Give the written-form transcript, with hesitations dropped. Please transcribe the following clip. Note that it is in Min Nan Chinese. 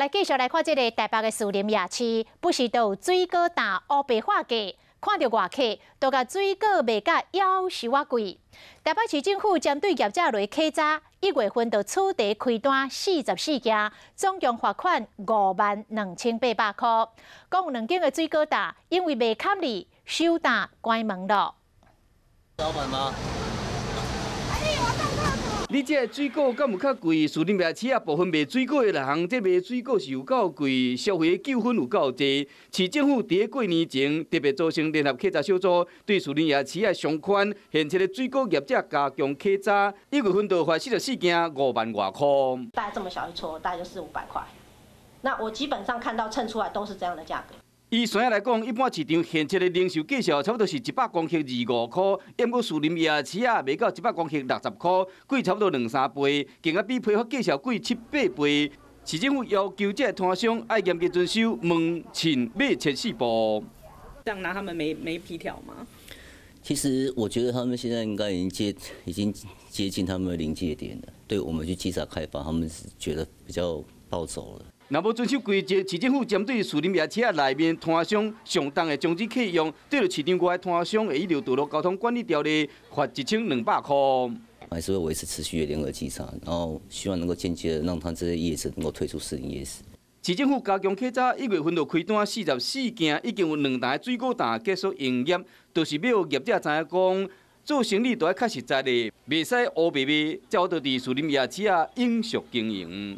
來繼續來看這个台北的士林夜市，不時都有水果擔烏白喊價，看著外客都共水果賣甲夭壽仔貴。台北市政府針對業者來稽查，1月份就取締開單44件，總共罰款52,800箍。講有兩間的水果擔，因為袂堪理，收擔關門了。老闆嗎？你這个水果敢有較貴？士林夜市啊，部分賣水果的人，這賣水果是有夠貴，消費的糾紛有夠濟。市政府佇過年前特別組成聯合稽查小組，對士林夜市的商圈現這个水果業者加強稽查，1月份就罰44件5萬外箍。大概這麼小一撮，大概就四五百塊。那我基本上看到秤出來都是這樣的價格。以山仔來講，一般市場現切的零售價數差不多是100公克25箍，毋過士林夜市啊賣到100公克60箍，貴差不多兩三倍，更加比批發價數貴七八倍。市政府要求這个攤商愛嚴格遵守聞、稱、碼、測四步。這樣拿他們沒皮條嗎？其實我覺得他們現在應該已經接近他們的臨界點了。對我們去稽查開罰，他們是覺得比較暴走了。若無遵守規則，市政府針對士林夜市仔內面攤商上重的終止契約，對著市場外攤商會依著道路交通管理條例罰1200箍。還是會維持持續的聯合稽查，然後希望能夠間接的讓他這些業者能夠退出士林夜市。市政府加強稽查，1月份就開單44件，已經有兩台水果擔結束營業，就是欲予業者知影講，做生意都愛較實在的，袂使烏白賣，才有得佇士林夜市仔永續經營。